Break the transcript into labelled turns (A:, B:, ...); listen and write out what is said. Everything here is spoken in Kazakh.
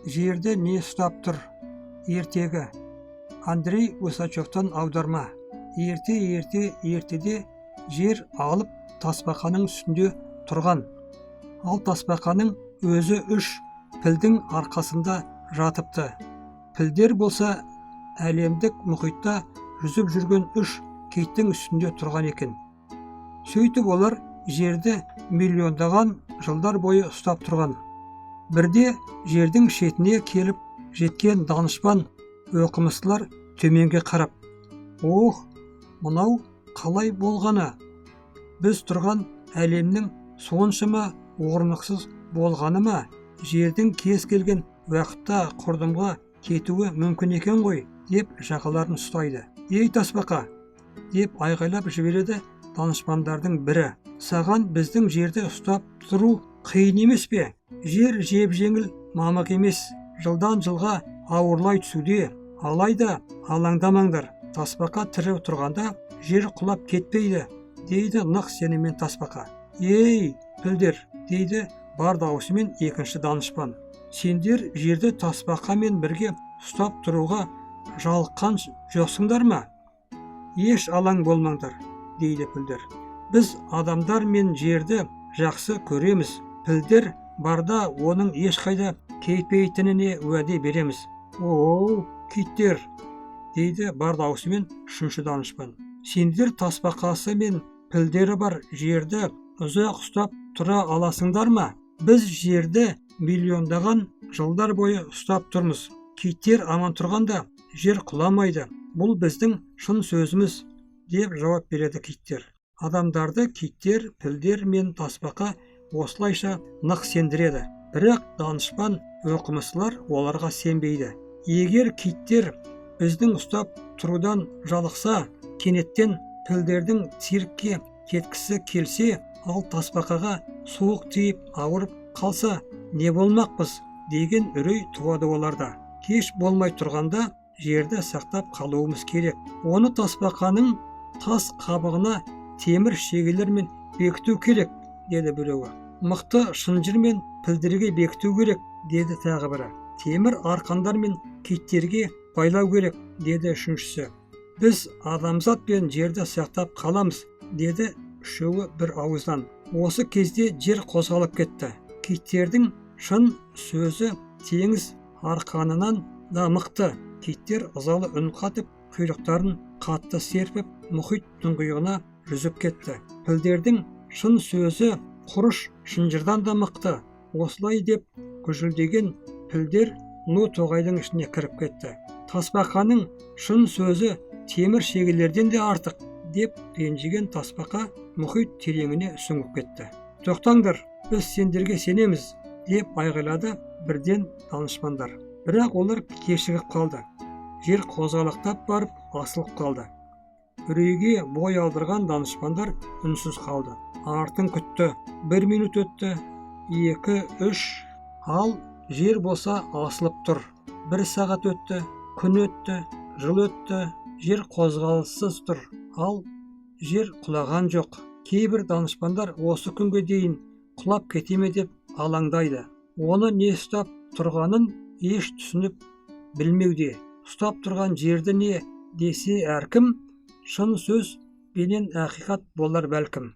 A: Жерді не ұстап тұр? Ертегі. Андрей Усачевтан аударма. Ерте, ерте, ертеде жер алып тасбақаның үстінде тұрған. Ал тасбақаның өзі үш пілдің арқасында жатыпты. Пілдер болса, әлемдік мұхитта жүзіп жүрген үш киттің үстінде тұрған екен. Сөйтіп олар жерді миллиондаған жылдар бойы ұстап тұрған. Бірде жердің шетіне келіп жеткен данышпан оқымыстылар төменге қарап: «Ох, мынау қалай болғаны? Біз тұрған әлемнің соншама орнықсыз болғаны ма? Жердің кез келген уақытта құрдымға кетуі мүмкін екен ғой», – деп жағаларын ұстайды. «Ей, тасбақа!» – деп айғайлап жібереді данышпандардың бірі. «Саған біздің жерді ұстап тұру қиын емес пе? Жер жеп жеңіл мамық емес, жылдан жылға ауырлай түсуде. Алайда алаңдамаңдар, тасбақа тірі тұрғанда жер құлап кетпейді», – дейді нық сеніммен тасбақа. «Ей, пілдер!» – дейді бар дауысымен екінші данышпан. «Сендер жерді тасбақамен бірге ұстап тұруға жалыққан жоқсыңдар ма?» «Еш алаң болмаңдар, – дейді пілдер. – Біз адамдар мен жерді жақсы көреміз. Пілдер барда оның ешқайда кетпейтініне уәде береміз». «О, киттер!» – дейді бар даусымен үшінші данышпан. «Сендер тасбақасы мен пілдері бар жерді ұзақ ұстап тұра аласыңдар ма? Біз жерді миллиондаған жылдар бойы ұстап тұрмыз. Киттер аман тұрғанда жер құламайды. Бұл біздің шын сөзіміз», – деп жауап береді киттер. Адамдарды киттер, пілдер мен тасбақа осылайша нық сендіреді. Бірақ данышпан оқымыстылар оларға сенбейді. Егер киттер біздің ұстап тұрудан жалықса, кенеттен пілдердің циркке кеткісі келсе, ал тасбақаға суық тиіп ауырып қалса, не болмақпыз деген үрей туады оларда. «Кеш болмай тұрғанда жерді сақтап қалуымыз керек. Оны тасбақаның тас қабығына темір шегелермен бекіту керек», – деді біреуі. «Мықты шынжырмен пілдерге бекіту керек», – деді тағы бірі. «Темір арқандармен киттерге байлау керек», – деді үшіншісі. «Біз адамзат пен жерді сақтап қаламыз», – деді үшеуі бір ауыздан. Осы кезде жер қозғалып кетті. Киттердің шын сөзі теңіз арқанынан да мықты. Киттер ызалы үн қатып, құйрықтарын қатты серпіп, мұхит тұңғиығына жүзіп кетті. «Пілдердің шын сөзі құрыш шынжырдан да мықты», – осылай деп гүжілдеген пілдер ну тоғайдың ішіне кіріп кетті. «Тасбақаның шын сөзі темір шегелерден де артық», – деп ренжіген тасбақа мұхит тереңіне сүңгіп кетті. «Тоқтаңдар, біз сендерге сенеміз!» – деп айғайлады бірден данышпандар. Бірақ олар кешігіп қалды. Жер қозғалақтап барып асылып қалды. Үрейге бой алдырған данышпандар үнсіз қалды, артын күтті. Бір минут өтті, екі, үш, ал жер болса асылып тұр. Бір сағат өтті, күн өтті, жыл өтті, жер қозғалыссыз тұр, ал жер құлаған жоқ. Кейбір данышпандар осы күнге дейін құлап кете ме деп алаңдайды. Оны не ұстап тұрғанын еш түсініп білмеуде. Ұстап тұрған жерді не десе әркім, шын сөз бенен ақиқат болар бәлкім.